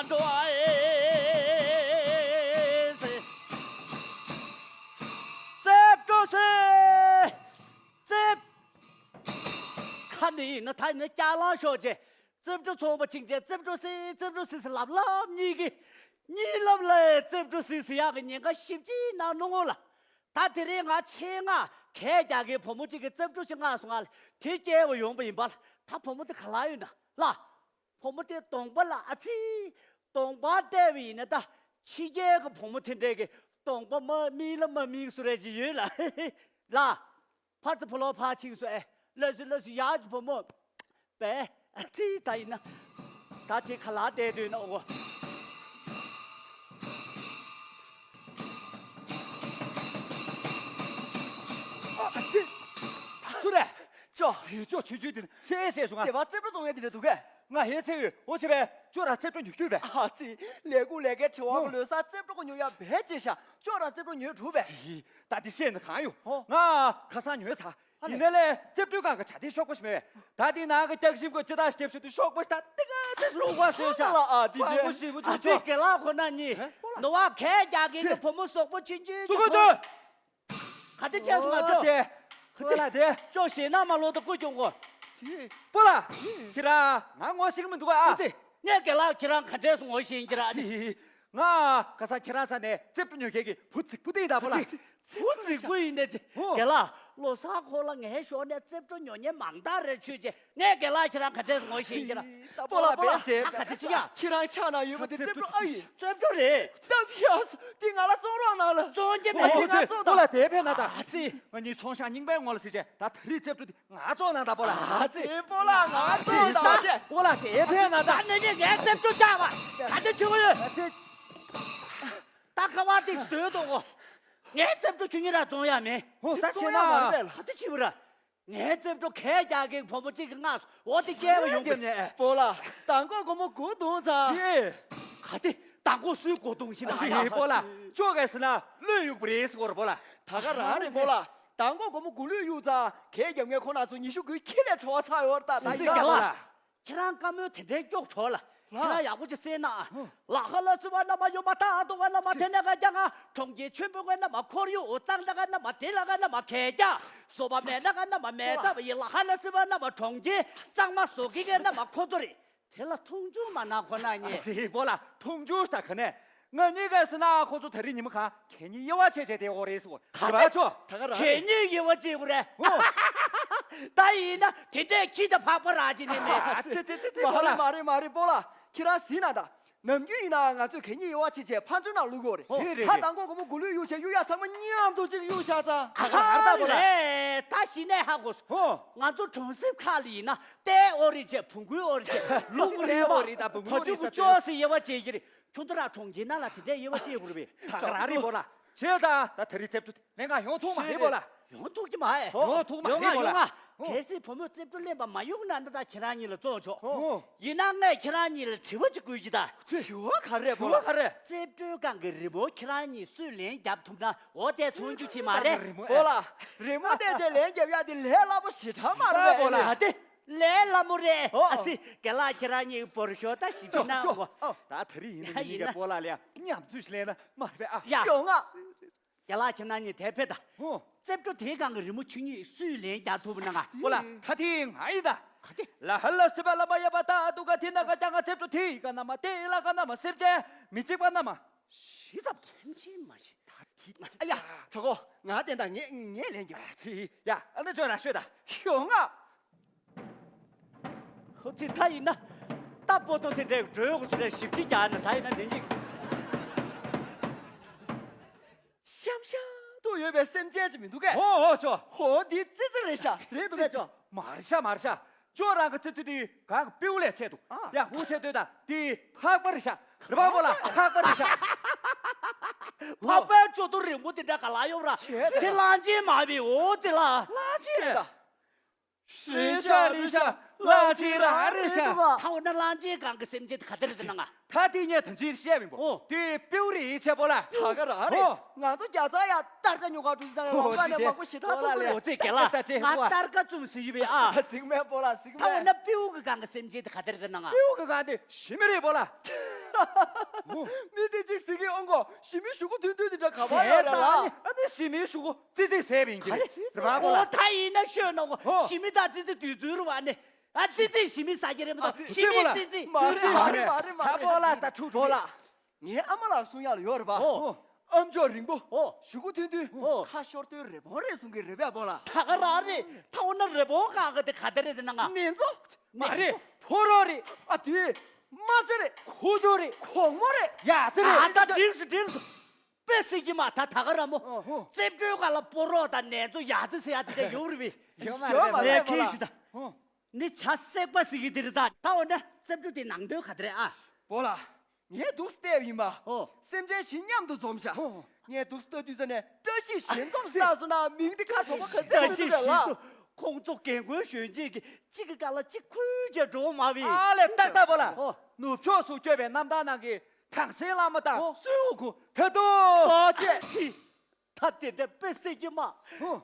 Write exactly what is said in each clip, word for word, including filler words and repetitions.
འགྲོ་ཨེ་སེ། རྩེབ་འགྲོ་སེ། རྩེབ། ཁ་ནི་ཡིན་ན་ད་ཡིན་ན་སྐྱག་ལང་ཤོར་རྗེས་རྩེབ་འགྲོ་ཚོང་པ་ཕྱིན་རྗེས་རྩེབ་འགྲོ་སེ་རྩེབ་འགྲོ་སེ་ཟེར་ལབ་ལབ་གཉིས་ཀྱིས་གཉིད་ལམ་ལ་རྩེབ་འགྲོ་སེ་ཟེར་ཡག་གི་ཉེན་ཁ་ཞིབ་ཅིག་གནང་ནུ་ངོ་ལ། ད་དེ་རིང་ང་ཆེད་མངགས་གད་རྒྱག་མཁན་བུ་མོ་གཅིག་གིས་རྩེབ་འགྲོ་ཞིག་མངགས་སོང་ང་ལ་དེ་སྐྱེལ་བ་ཡོང་པ་ཡིན་པ་ལ། ད་བུ་མོ་དེ་ག་ལ་ཡོད་ན་ལ། བུ་མོ་དེ་གདོང་པ་ལ་ཨ་ཙི། གདོང་པ་བལྟས་པ་ཡིན་ན་ད་ཕྱི་རྒྱལ་གྱི་བུ་མོ་དེ་འདྲས་ཀྱི་གདོང་པ་མ་མིག་ལ་མ་མིག་སུ་རེ་ཅིག་ཡོད་ལ། ལ། ཕར་ཚུར་ཕོ་ལོ་ཕར་ཕྱིན་སོ་ཨེ། ལ་སུ་ལ་སུ་ཡག་ཅིག་བུ་མོ། པས། ཨ་ཙི་ད་ཡིན་ན། ད་དེ་ག་ལ་བསྡད་འདུག་ན་འོ། ཨ་ཙི། སུ་རེད། ཅོ། ཅོ་ཆུ་ཆུ་དེ་ཤེས་ཤེས་བྱུང་ང་། དེ་བ་རྩེབ་འགྲོ་བཙོང་ཡས་དེ་འདྲ་འདུག་གས། ང་ཧེ་ཚེ་ཡོད་འོ་ཆེ་བས་ཅོ་ར་རྩེབ་འགྲོ་ཉོ་རྒྱུ་བས། ཨ་ཙི། ལས་ཁུངས་ལས་ཀའི་བྲེལ་བ་གི་ལོས་ས་རྩེབ་འགྲོ་གི་ཉོ་ཡ་བས་ཅེ་ཤ་ཅོ་ར་རྩེབ་འགྲོ་ཉོས་གྲུབ་བས། ད་དེ་ཤེས་ན་གང་ཡོད། ཨོ། ང་ཁ་སང་ཉོས་ཚར། ཨ་ལས། ཡིན་ནའི་ལས་རྩེབ་འགྲོའི་སྒང་གི་བྱ་དེ་ཤོག་པ་ཞིག་མེད་པས། ད་དེ་ནང་གི་རྒྱག་ཞིབ་གོ་ཅི་ད་སྐྱབས་ཞུ་དུ་ཤོག་པ་ཞིག་ད་ཏི་ཀ་ཏི་ལུག་པ་བཟོས་ཤག་ཨ་ལ་ཨ་དེ་ཕྲ་ཅན་མོ་ཞིག་བུ་ཨ་ཅུ་ཅི་ཅོ། དགེ་ལགས་ཁོ་ན་གཉིས་ཧེ། ནུ་བ་གད་རྒྱག་གི་ཧེ། གི་བུ་མོ་ཟོག་པོ་ཆུང་ཆུང་ཅུ་ཅུ་གོ་ཅོ། ག་དེ་བྱས་སོང་ང་ཅོ། དེ་ཁོ་ལ་དེ་ཅོ་ཞེ་ན་མ་ལོ་ད་ཀུ་ཀྱོང་གོ། ཅི། པོ་ལ། ཁྱེད་རང་ང་ངོ་ཤེས་ཀྱི་མི་འདུག་ཨ། ཨ་ཙི། ངས་དགེ་ལགས་ཁྱེད་རང་ག་འདྲས་སུ་ངོ་ཤེས་ཡིན་གྱི་ར། ཨ་ཙི། ང་ཁ་སང་ཁྱེད་རང་ས་ནས་རྩེབ་འགྲོ་ཉོ་མཁན་གྱི་བུ་རྫིག་པོ་དེ་ཡིན་ད་པོ་ལ། བུ་རྫིག་པོ་ཡིན་ནས་ཅི། ཨོ། དགེ་ལགས་ལོ་གསར་འཁོར་ལ་ངའི་ཞོར་ནས་རྩེབ་འགྲོ་ཉོ་མཁན་མང་དག་རེད་ཆོས་ཅན། ངས་དགེ་ལགས་ཁྱེད་རང་ག་འདྲས་ངོ་ཤེས་ཀྱི་ར། པོ་ལ་པོ་ལ་ད་ག་འདྲ་ཅི་ཡ། ཁྱེད་རང་ཆགས་ན་ཡོད་པ་དེ་རྩེབ་འགྲོ་ཨ་ཡིན། རྩེབ་འགྲོ་རེད། ད་ཕྱིས་སུ་དེ་ང་ལ་བཙོང་རོགས་གནང་ལ། བཙོང་རྒྱུ་མེད། ཨོ་ང་དེ་བཙོང་པོ་ལ་དང་། དེ་ཕན་ན་ད། ཨ་ཙི། ང་གཉིས་ཚོང་ཤག་རྙིང་པའི་ངོ་ལ་ཟེར་བྱས་ད་ད་རིང་རྩེབ་འགྲོ་དེ། ང་བཙོང་ན་ད་པོ་ལ། ཨ་ཙི་པོ་ལ་ང་བཙོང་ད་ཅེ། པོ་ལ་དེ་ཕན་ན་ད། ད་ནི་ནི་ངའི་རྩེབ་འགྲོ་བཅག་པ། ད་ནི་ཆུ་བོ་ཡོད། ཨ་ཙི། ད་ཁ་བ་དེ་སྡོད་དོ་གོ། ངའི་རྩེབ་འགྲོ་ཁྱོད་གཉིས་ར་བཙོང་ཡ་མེད། ཧོ་ད་ཆེ་ན། ད་ཆེ་བོ་ར། ངའི་རྩེབ་འགྲོ་གད་རྒྱག་གི་བུ་མོ་གཅིག་གི་སྔགས་སུ་འོ་དེ་སྐྱེལ་བ་ཡོང་གི། པོ་ལ། མདང་དགོང་དགོང་མོ་སྒོ་རྡུང་ཚར། ཡེ། ག་དེ་མདང་དགོང་སུའི་སྒོ་རྡུང་ཤི་ན་ཡ། པོ་ལ། ཅོ་གས་ཟེར་ན་བློས་གཡུག་པ་རེད་ཟེར་གོ་ར་པོ་ལ། ད་ག་རང་རེད་པོ་ལ། མདང་དགོང་དགོང་མོ་སྒོ་བློས་གཡུག་ཚར་གད་རྒྱབ་མཁན་ཁོ་ན་ཚོ་ཉི་ཤུ་དགུའི་ཁྱི་ལས་བྲོ་བ་ཚ་ཡོད་རེད་ད། ད་ཡིན་ད་པོ་ལ། ཁྱེད་རང་བཀའ་མོལ་དེ་འདྲའི་སྐྱོག་བྲོ་ལ། ལ། ཁྱེད་རང་ཡག་པོ་ཅིག་གསན་ན། ལ་ཧ་ལ་སི་བ་ན་མ་ཡོ་མ་ཏ་དོ་བ་ན་མ་དེ་ན་ག་ཀྱ་ང་གྲོང་ཁྱེར་ཆེན་པོ་ག་ན་མ་ཁོར་ཡུག་འོ་གཙང་ད་ག་ན་མ་དེ་ལ་ག་ན་མ་གད་ཀྱ། སོ་བ་མེད་ན་ག་ན་མ་མེད་ད་བ་ཡི་ལ་ཧ་ལ་སི་བ་ན་མ་གྲོང་ཁྱེར་གཙང་མ་བཟོ་གི་ག་ན་མ་ཁོ་ཚོ་རེད། དེ་ལ་མཐོང་ཆུང་མ་གནང་ཁོ་ན་ཉེ། ཨ་ཙི་པོ་ལ་མཐོང་ཆུང་ད་ག་ནས། ང་གཉིས་ཀ་ཟེར་ན་ཁོ་ཚོ་ད་རིང་ཉི་མ་གང་གད་སྙིགས་དབྱེ་བ་ཕྱེ་བྱས་དེ་འོ་རེད་ཟེར་བ། ག་རེ་ཆོ། ད་ག་རང་གད་སྙིགས་དབྱེ་བ་ཕྱེ་དགོས་རེད། ཨོ། ད་ཡིན་ན་དེ་འདྲས་ཁྱི་དང་ཕག་པ་རག་ཅི་ནས་མེད། ཨ་ཙི་ཙི་ཙི་ཙི་མ་པོ་རེད་ལ། མ་རེད་མ་རེད་པོ་ལ། ཁྱེད་རང་ཟིན་ན་ད། ནམ་རྒྱུན་ཡིན་ན་ང་ཚོས་གད་སྙིགས་དབྱེ་བ་ཕྱེ་བྱས་ཕར་ཚུར་ནང་བླུག་གི་ཡོད་རེད། ཧེ་རེད་ད་རེད། མདང་དགོང་དགོང་མོ་སྒོ་ལུས་གཡུག་བྱས་གཡུག་ཡ་ཚང་མ་མཉམ་དུ་གཅིག་གཡུག་བཞག་ཙང་། ད་ག་རང་ད་པོ་ལ། ཨ་ལས། ད་གཞི་ནས་ཧ་གོ་སོང་། ཧོ། ང་ཚོ་གྲོང་གསེབ་ཁག་ལ་ཡིན་ན་ཏའི་ཨོ་རི་བྱས་བོང་གུའི་ཨོ་རི་བྱས་ལུག་རི་ཏའི་ཨོ་རི་དང་བོང་གུ་བ་ཕ་ཅུ་གུ་ཅོག་སི་དབྱེ་བ་ཕྱེ་གི་རེད། ཁྱོད་ཚོ་ར་གྲོང་ཁྱེར་ནང་ལ་དེ་འདྲའི་དབྱེ་བ་ཕྱེ་དགོས་རེད་པས། ད་ག་རང་རེད་པོ་ལ། བྱས་ཙང་ད་ད་རིང་རྩེབ་འགྲོ་དེ་ལེན་ག་ཡོང་ཐུབ་མ་རེད་པོ་ལ། ཡོང་ཐུབ་ཀྱི་མ་རེད། ཡོང་ཐུབ་མ་རེད་པོ་ལ། ཡོང་ང་ཡོང་ང་། ཨོ། གལ་སྲིད་བུ་མོས་རྩེབ་འགྲོ་ལེན་པ་མ་ཡོང་ན་ད་ད་ཁྱེད་རང་གཉིས་ལ་བཙོང་ཆོག་ཨོ། ཡིན་ན་ངས་ཁྱེད་རང་གཉིས་ལ་དྲི་བ་ཅིག་དགོས་ཀྱི་ད། དྲི་བ་ག་རེ་པོ་ལ། དྲི་བ་ག་རེ། རྩེབ་འགྲོའི་སྒང་གི་རི་མོ་ཁྱེད་རང་གཉིས་སུས་ལན་རྒྱབ་ཐུབ་ན་འོ་དེ་ཚོང་རྒྱུ་ཅིག་མ་རེད། རི་མོ་པོ་ལ། རི་མོ་བལྟས་བྱས་ལན་རྒྱབ་ཡ་དེ་ལས་སླ་པོ་ཞེ་དྲག་མ་རེད་པོ་ལ། ད་དེ་ལས་སླ་མོ་རེད། ཨོ། ཨ་ཙི་རྒན་ལགས་ཁྱེད་རང་གཉིས་བོར་ཤོག་ད་ཞིབ་ཅོ་ཅོ་ཅོ། ཨོ། ད་ད་རིང་ཡིན་ན་ཡིན་ན་པོ་ལ་ལས་མཉམ་ཚུལ་ཞིག་ལེན་ན་མ་རེད་པས་ཨ། ཡ། ཡོང་ང་། རྒན་ལགས་ཁྱེད་རང་གཉིས་དེ་ཕེབས་ད། ཨོ། རྩེབ་འགྲོ་དེའི་སྒང་གི་རི་མོ་ཆུ་གཉིས་སུས་ལན་རྒྱག་ཐུབ་ན་ང་། པོ་ལ་ད་དེ་ང་ཡིན་ད། ག་དེ། ལ་ཧ་ལ་སི་པ་ལ་མ་ཡ་པ་ད་དུ་ག་དེ་ན་ག་ཀྱ་ང་རྩེབ་འགྲོ་དེ་ཡི་ག་ན་མ་དེ་ལ་ག་ན་མ་སེར་ཅན་མི་གཅིག་པ་ན་མ། ཤི་ཙམ་ཐེམ་ཆེན་མ་ཤི། ད་དེ། ཨ་ཡ། གྲོགས་པོ་ང་བསྟན་ད་ངས་ངས་ལན་རྒྱབ། ཨ་ཙི་ཡ་ཨ་ན་ཅོ་ན་ཤོད་ད། ཡོང་ང་། ཧོ་ཙི་ད་ཡིན་ན། ད་པོ་ཏོ་དེ་འདྲའི་འགྲོས་གོ་ཚུལ་ལ་ཞིབ་ཅིག་རྒྱག་ན་ད་ཡིན་ན་ནི་ཡིག་ཤམ་ཤམ་དུ་ཡོད་པའི་སེམས་ཅན་ཅིག་མི་འདུག་གས། ཧོ་ཧོ་ཅོ། ཧོ་འདི་ཙི་ཙི་རེད་ཤག་རེད་འདུག་གས་ཅོ། མར་ཤ་མར་ཤ། ཅོ་རང་གི་ཙི་ཙི་འདི་གང་གི་པིའུ་ལས་ཆེ་འདུག་ཨ། ཡ་ཧུ་ཆེ་འདོད་ད་འདི་ཕག་པ་རེད་ཤག་རེད་པ་པོ་ལ་ཕག་པ་རེད་ཤག་ཕག་པའི་ཅོ་ཏོ་རིང་པོ་དེ་འདྲ་ག་ལ་ཡོད་ར། ཆེ་དེ་གླང་ཆེན་མ་བི་འོ་དེ་ལ། གླང་ཆེན་རེད་ད། རི་ཤ་རི་ཤ་གླང་ཆེན་རང་རེད་ཤག་ད་འོ་ན་གླང་ཆེན་སྒང་གི་སེམས་ཅན་དེ་ག་དེ་རེད་ཟེར་ན་ང་། ད་དེ་ངས་ད་ཅིར་བཤད་མིན་པོ། ཨོ། དེ་པིའུ་རེད་ཆེ་པོ་ལ། ད་ག་རང་རེད། ཨོ། ང་ཚོ་རྒྱ་ཚ་ཡ་སྟར་ཀ་ཉོ་ག་འགྲོ་ཙང་ལ་ལོང་ཀ་ནས་མང་པོ་ཞེ་དྲག་ཐུག་ལ་ལས། ཨོ་ཙེ་གེ་ལ་ང་སྟར་ཀ་བཙུམ་ཟིན་ཡོད་པས་ཨ། གཟིགས་མེད་པོ་ལ་གཟིགས་མེད། ད་འོ་ན་པིའུ་གི་སྒང་གི་སེམས་ཅན་དེ་ག་དེ་རེད་ཟེར་ན་ང་། པིའུ་གི་སྒང་དེ་ཞི་མི་རེད་པོ་ལ། མི་དེ་གཅིག་ཟེར་གི་ཨོང་གོ་ཞི་མི་ཞུ་གུ་ཐུང་ཐུང་དེ་འདྲ་ག་པར་ཡོད་རེད་ལ། ཨ་ནི་ཞི་མི་ཞུ་གུ་ཙི་ཙི་ཟེར་བ་ཡིན་གྱི་རེད། རེད་པ་པོ་ལགས། ཨོ་ད་ཡིན་ན་ཤོད་ནོ་གོ་ཨོ། ཞི་མི་དང་ཙི་ཙི་དུས་ཚོད་རུ་བ་ནི། ཨ་ཙི་ཙི་ཞི་མི་ཟ་གི་རེད་མ་གཏོགས་ཞི་མི་ཙི་ཙི། མ་རེད་མ་རེད་མ་རེད་མ་རེད། ད་པོ་ལགས་ད་ཐུག་པོ་ཐུག་ལགས། ངའི་ཨ་མ་ལགས་གསུང་ཡག་ལ་ཡོད་རེད་པ། ཨོ། ཨམ་ཅོག་རིང་པོ། ཨོ། གཞུ་གུ་ཐུང་ཐུང་། ཨོ། ཁ་ཤོར་དུས་རི་བོང་རེད་གསུང་གི་རེད་པས་པོ་ལགས། ད་ག་རང་རེད། ད་འོ་ན་རི་བོང་གང་ག་དེ་ག་དེ་རེད་དེ་ན་ང་། ནེ་ཙོ། མ་རེད། ཕོ་རོག་རེད། ཨ་དེ། རྨ་བྱ་རེད། ཁོ་ཚོ་རེད། གོང་མོ་རེད། ཡ་ཙི་རེད། ཨ་ད་འགྲིག་སོང་འགྲིག་སོང་། དཔེ་སྲིད་ཀྱི་མ་ད་ད་ག་ར་མོ། ཨོ་ཧོ། རྩེབ་སྤྲོའི་སྒང་ལ་ཕོ་རོག་དང་ནེ་ཙོ་ཡ་ཙི་ཟེར་ཡ་དེ་འདྲ་ཡོད་རེད་པས། ཡོད་མ་རེད་པོ་ལགས། ལགས་ཁྱེད་ཞུ་ད། ཨོ། ནི་བྱ་སྲེག་པ་ཟེར་གི་དེ་རེད་ད། ད་འོ་ན་རྩེབ་སྤྲོ་དེ་ནང་དོན་ག་དེ་རེད་ཨ། པོ་ལགས། ངས་འདུག་སེ་བལྟས་པ་ཡིན་པ། ཨོ། སེམས་ཅན་བཞི་མཉམ་དུ་འཛོམས་ཤག་ཨོ། ངས་འདུག་སེ་ལྟ་དུས་ཙ་ནས་བཀྲ་ཤིས་བཞི་འཛོམས་ཟེར་སོང་ན་མིང་འདི་ཁ་གྲོགས་པོ་ག་ཚད་བཀྲ་ཤིས་བཞི་འཛོམས། ཁོང་ཚོ་རྒན་རྒོན་གཞོན་སྐྱེས་ཀྱི་གཅིག་གི་སྒང་ལ་གཅིག་ཁུར་བྱས་འགྲོ་མ་བི། ཨ་ལས་ཏག་ཏག་པོ་ལགས། ཨོ། ནུབ་ཕྱོགས་སུ་བསྐྱོད་པའི་རྣམ་ཐར་ནང་གི་དྭངས་སེང་བླ་མ་དང་ཨོ། སུའུ་གུ་ད་དུ། ཨོ་ཙེ། ད་དེ་འདྲ་དཔེ་སྲིད་ཀྱི་མ། ཨོ།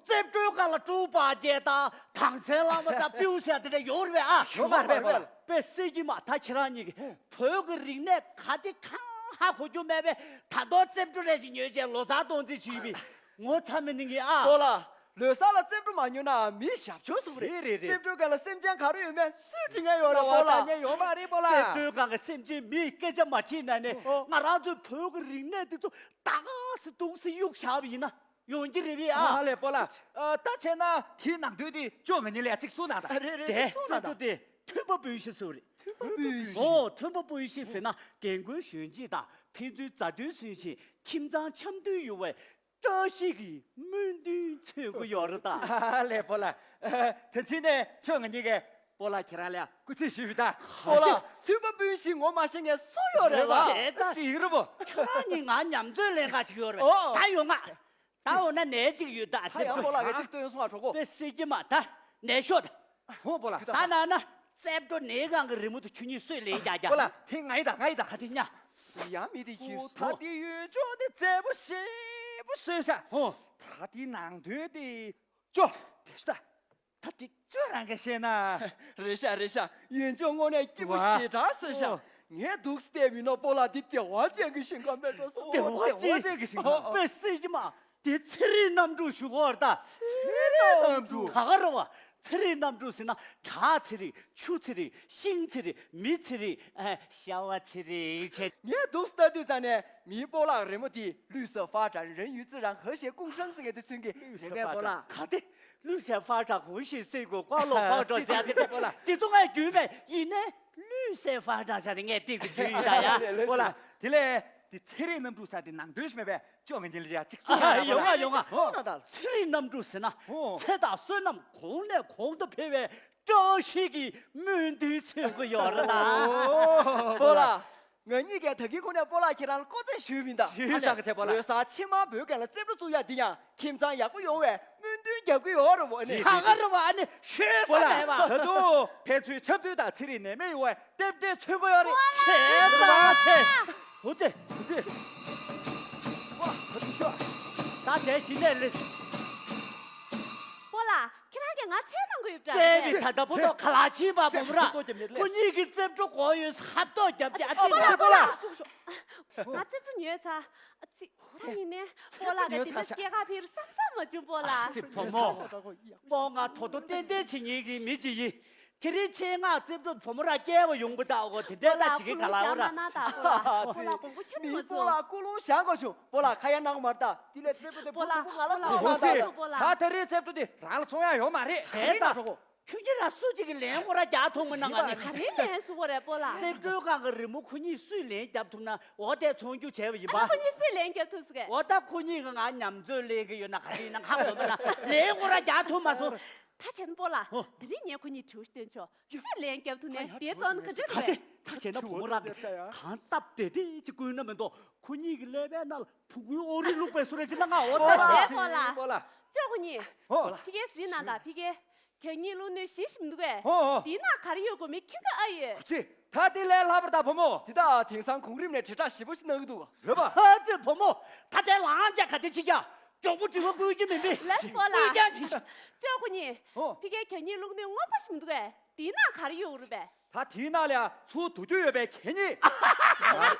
རྩེབ་སྤྲོའི་སྒང་ལ་ཀྲུའུ་པ་རྒྱལ་དང་དྭངས་སེང་བླ་མ་དང་པིའུ་ཟེར་དེ་འདྲ་ཡོད་རེད་པས་ཨ། ཡོད་མ་རེད་པས། དཔེ་སྲིད་ཀྱི་མ་ད་ཁྱེད་རང་གཉིས་ཀྱིས་ཨོ། བོད་ཀྱི་རིག་གནས་ག་དེ་གང་ཧ་གོ་རྒྱུ་མེད་པས་ད་དུང་རྩེབ་སྤྲོ་རེ་ཞིག་ཉོས་བྱས་ལོ་ཙཱ་གཏོང་རྩིས་བྱེད་པས་ངོ་ཚ་མི་ནི་ངེས་ཨ། པོ་ལགས། ལོ་གསར་ལ་རྩེབ་སྤྲོ་མ་ཉོས་ན་མི་ཞབས་ཕྱི་སུ་རེད། རེད་རེད་རེད། རྩེབ་སྤྲོའི་སྒང་ལ་སེམས་ཅན་ག་རེ་ཡོད་མེད་སུས་དྲི་ངེས་ཡོད་རེད་པོ་ལགས། ད་ཉན་ཡོད་མ་རེད་པོ་ལགས། རྩེབ་སྤྲོའི་སྒང་གི་སེམས་ཅན་མིས་སྐད་ཆ་མ་དྲིས་ན་ནས་ཨོ། ང་རང་ཚོའི་བོད་ཀྱི་རིག་གནས་འདི་ཚོ་ད་ག་སེ་འདུག་སེ་གཡུག་བཞག་པ་ཡིན་ན་ཡོང་གི་རེད་པས་ཨ། ཨ་ལས་པོ་ལགས། ཨ་ད་བྱས་ན་དེའི་ནང་དོན་དེ་ཅོ་ང་གཉིས་ལ་ཡ་གཅིག་གསུང་གནང་དང་། རེད་རེད། དེ་གཅིག་གསུང་གནང་དང་། དེ་མཐུན་པ་སྤུན་བཞི་སུ་རེད། མཐུན་པ་སྤུན་བཞི། ཨོ་མཐུན་པ་སྤུན་བཞི་ཟེར་ན་རྒན་རྒོན་གཞོན་སྐྱེས་དང་ཕན་ཚུན་མཛའ་མཐུན་སུན་ཞིང་ཁྱིམ་ཚང་འཆམ་མཐུན་ཡོང་བའི་བཀྲ་ཤིས་ཀྱི་སྨོན་འདུན་མཚོན་གྱི་ཡོད་རེད་ད། ལས་པོ་ལགས། དེ་ཕྱིན་ནས་ཆོས་ང་གཉིས་ཀས་པོ་ལགས་ཁྱེད་རང་ལ་སྐུ་ཚེ་ཞུས་པ་དང་། པོ་ལགས་མཐུན་པ་སྤུན་བཞི་ངོ་མ་ཤེས་མཁན་སུ་ཡོད་རེད་ལགས། བྱས་ཙང་ཞིག་རེད་པོ། ཁྱོད་རང་གཉིས་ང་མཉམ་འཛོལ་ལེན་ག་ཅིག་ཡོད་རེད། ཨོ། ད་ཡོང་ང་། ད་འོ་ན་ནས་གཅིག་ཡོད་ད་ད་ཡང་པོ་ལགས་ཀྱིས་གཅིག་སྟོན་སོང་ཨ་གྲོགས་པོ། དཔེ་སྲིད་ཀྱི་མ་ད་ནས་ཤོག་ད། ཧོ་པོ་ལགས། ད་ན་ན་རྩེབ་སྤྲོ་ནས་གང་གི་རི་མོ་དུ་ཁྱོད་གཉིས་སུས་ལེན་རྒྱག་རྒྱག་པོ་ལགས་དེ་ང་ཡི་ད་ང་ཡི་ད། ད་དེ་ཉ། ཡ་མི་དེ་ཁྱོད་ད་དེ་ཡོད་ཅོག་དེ་མཛེས་པོ་ཞེ་པོ་བཟོས་ཤག་ཧོ། ད་དེ་ནང་དོན་དེ་ཅོ་དེ་ཤ་ད། ད་དེ་ཅོ་རང་གིས་ཤེས་ན། རེད་ཤག་རེད་ཤག་ཡོད་ཅོག་དངོས་གནས་སྐྱིད་པོ་ཞེ་དྲག་བཟོས་ཤག་ངས་འདུག་སྟེ་མིན་ནོ་པོ་ལགས་འདི་བདེ་བ་ཅན་གྱི་ཞིང་ཁམས་མེད་འགྲོ་སོང་། བདེ་བ་ཅན་གྱི་ཞིང་ཁམས། དཔེ་སྲིད་ཀྱི་མ། དེ་ཚེ་རིང་རྣམ་དྲུག་ཞུ་གོ་བར་ད། ཚེ་རིང་རྣམ་དྲུག་ད་ག་རེད་བ། ཚེ་རིང་རྣམ་དྲུག་ཟེར་ན་བྲག་ཚེ་རིང་ཆུ་ཚེ་རིང་ཤིང་ཚེ་རིང་མི་ཚེ་རིང་ཨ་ཤ་བ་ཚེ་རིང་བྱས། ངས་འདུག་ལྟ་དུས་ཙང་ནས་མིའི་པོ་ལགས་རི་མོ་དེ་绿色发展人与自然和谐共生ཟེར་མཁན་དེ་མཚོན་གི་རེད་པས་པོ་ལགས། ག་དེ་绿色发展和谐社会ཀ་ལོ་ཕག་གྲོགས་ཟེར་ཡ་དེ་དེ་ཚོ་ངས་རྒྱུས་མེད་ཡིན་ནའི་绿色发展ཟེར་ནས་ངས་ཏིག་ཙམ་རྒྱུས་ཡོད་ད་ཡ། པོ་ལགས་དེ་ལས། དེ་ཚེ་རིང་རྣམ་དྲུག་ས་དེ་ནང་དོན་ཞིག་མེད་པས་ཅོ་ང་གཉིས་ལ་ཡ་གཅིག་གསུང་ཡ་ཡོང་ང་ཡོང་ང་། ཨོ། ཚེ་རིང་རྣམ་དྲུག་ཟེར་ན་ཨོ། ཚེ་དང་བསོད་ནམས་གོང་ནས་གོང་དུ་འཕེལ་བའི་བཀྲ་ཤིས་ཀྱི་སྨོན་འདུན་མཚོན་གྱི་ཡོད་རེད་ད། ཨོ། པོ་ལགས། ང་གཉིས་ཀས་ད་གིན་གོང་ནས་པོ་ལགས་ཁྱེད་རང་ལ་སྐུ་རྩེད་ཞུས་མིན་ད། ཞུས་ཙང་ཚེ་པོ་ལགས། ལོ་གསར་ཕྱི་མ་བོད་སྐད་ལ་རྩེད་འགྲོ་བཙུགས་ཡ་འདི་ཡང་ཁྱིམ་ཚང་ཡག་པོ་ཡོང་བའི་སྨོན་འདུན་རྒྱག་གི་ཡོད་རེད་བ་ནི། ད་ག་རེད་བ་ཨ་ནི་ཤོད་ས་མེད་བ། ད་དུང་ཕན་ཚུན་འཆམ་མཐུན་དང་ཚེ་རིང་ནད་མེད་ཡོང་བའི་རྟེན་འབྲེལ་མཚོན་གྱི་ཡོད་རེད། བྱས་ཙང་ཆེ། ཧུ་ཙེ། ཧུ་ཙེ། ད་དེ་གཞི་ནས་ལས། པོ་ལགས་ཁྱེད་རང་གིས་ང་ཚད་བཏང་གི་ཡོད་པ་འདྲ། ཙེ་བི་ད་ལྟ་བུ་ཏོ་ཁ་ལག་ཕྱིན་པ་བུ་མོ་ར། ཁོ་གཉིས་ཀྱི་རྩེད་འགྲོ་གོ་ཡོད་ཧབ་ཏོག་རྒྱབ་ཀྱི་ཨ་ཙི་པོ་ལགས་པོ་ལགས། ང་རྩེད་འགྲོ་ཉོས་ཚར། ཨ་ཙི། ད་ཡིན་ནའི་པོ་ལགས་ཀྱིས་དེ་འདྲ་སྐྱེལ་ག་ཕེབས་རེད་བསམ་བསམ་མ་བྱུང་པོ་ལགས། ཨ་ཙི་བུ་མོ། པོ་ང་ད་དུང་ཏན་ཏན་བྱེད་མཁན་གྱི་མི་ཅིག་ཡིན། དེ་རིང་ཆེད་མངགས་རྩེད་འགྲོ་བུ་མོ་ར་སྐྱེལ་བ་ཡོང་པ་ད་འོ་དེ་འདྲ་ད་བྱེད་ཀྱི་ག་ལ་འོ་ར། ཨ་ཙི། མི་པོ་ལགས་ཀུན་སློང་བཞག་དགོས་བྱུང་པོ་ལགས་ཁ་ཡ་གནང་མ་རེད་ད། དེ་ལས་རྩེད་འགྲོ་དེ་བུ་ང་ལ་གཏོང་མ་ད་ད། ད་དེ་རིང་རྩེད་འགྲོ་དེ་རང་ལ་ཚོང་ཡ་ཡོད་མ་རེད། བྱས་ཙང་། ཁྱོད་ཀྱིས་ར་སུ་གཅིག་གིས་ལན་ཁོ་ར་རྒྱག་ཐུབ་མི་གནང་ང་ནི། ག་རེ་ལན་སུ་གོ་རེད་པོ་ལགས། རྩེད་འགྲོའི་སྒང་གི་རི་མོ་ཁོ་གཉིས་སུས་ལན་རྒྱབ་ཐུབ་ན་འོ་དེ་ཚོང་རྒྱུ་བྱས་པ་ཡིན་པ། ཨ་ཁོ་གཉིས་སུས་ལན་རྒྱབ་ཐུབ་ཟེར་གས། འོ་ད་ཁོ་གཉིས་ཀྱིས་ང་མཉམ་འཛོལ་ལེན་གི་ཡོད་ན་ག་རེ་ཡིན་ན་ཁག་པོ་མེད་ན་ལན་ཁོ་ར་རྒྱག་ཐུབ་མ་སོང་། ད་བྱས་ན་པོ་ལགས། ཧོ། དེ་རིང་ངས་ཁོ་གཉིས་དྲི་བ་ཞིག་བཏོན་ཆོག་སུས་ལན་རྒྱབ་ཐུབ་ནས་དེ་བཙོང་ན་ག་འདྲ་རེད། ད་བྱས་ན་བུ་མོ་རང་གིས་གང་སྟབས་བདེ་བདེ་ཅིག་བསྐུལ་ན་མི་འདུག་ཁོ་གཉིས་ཀྱི་ཀླད་པའི་ནང་ལ་བུ་གུའི་ཨོ་རི་བླུགས་པའི་བཟོ་འདྲ་ཞིག་ལ་ང་འོ་ད། པོ་ལགས། པོ་ལགས། ཅོ་ཁོ་གཉིས། ཧོ། ཕ་གིར་གཟིགས་གནང་དང་ཕ་གིར། གད་སྙིགས་བླུགས་སྣོད་བཞི་ཞིག་མི་འདུག་གས། ཧོ་ཧོ། འདིའི་ནང་ག་རེ་ཡོད་དགོས་མིན་ཁྱོད་ཀྱིས་ཨ་ཡོད། ཅི། ད་དེ་ལས་ལྷག་པར་ད་བུ་མོ། འདི་ད་དེང་སང་གོང་རིམ་ནས་དྲིལ་བསྒྲགས་ཞིབ་པོ་ཞིག་གནང་གི་འདུག་རེད་པ། ཧ་ཙི་བུ་མོ། ད་དེ་ལངས་བྱས་ག་དེ་བྱེད་ཀྱང་མགྱོགས་པོ་དྲི་བ་བསྐུལ་རྒྱུ་མིན་པས། ལགས་པོ་ལགས། དབུས་རྒྱང་ཆེ་ཤོས། ཅོ་ཁོ་གཉིས། ཧོ། ཕ་གིར་གད་སྙིགས་བླུགས་སྣོད་སྔོན་པོ་ཞིག་མི་འདུག་གས། དེའི་ནང་ག་རེ་ཡོད་རེད་པས། ད་དེའི་ནང་ལ་ཚུར་བསྡུ་རྒྱུ་ཡོད་པའི་གད་སྙིགས།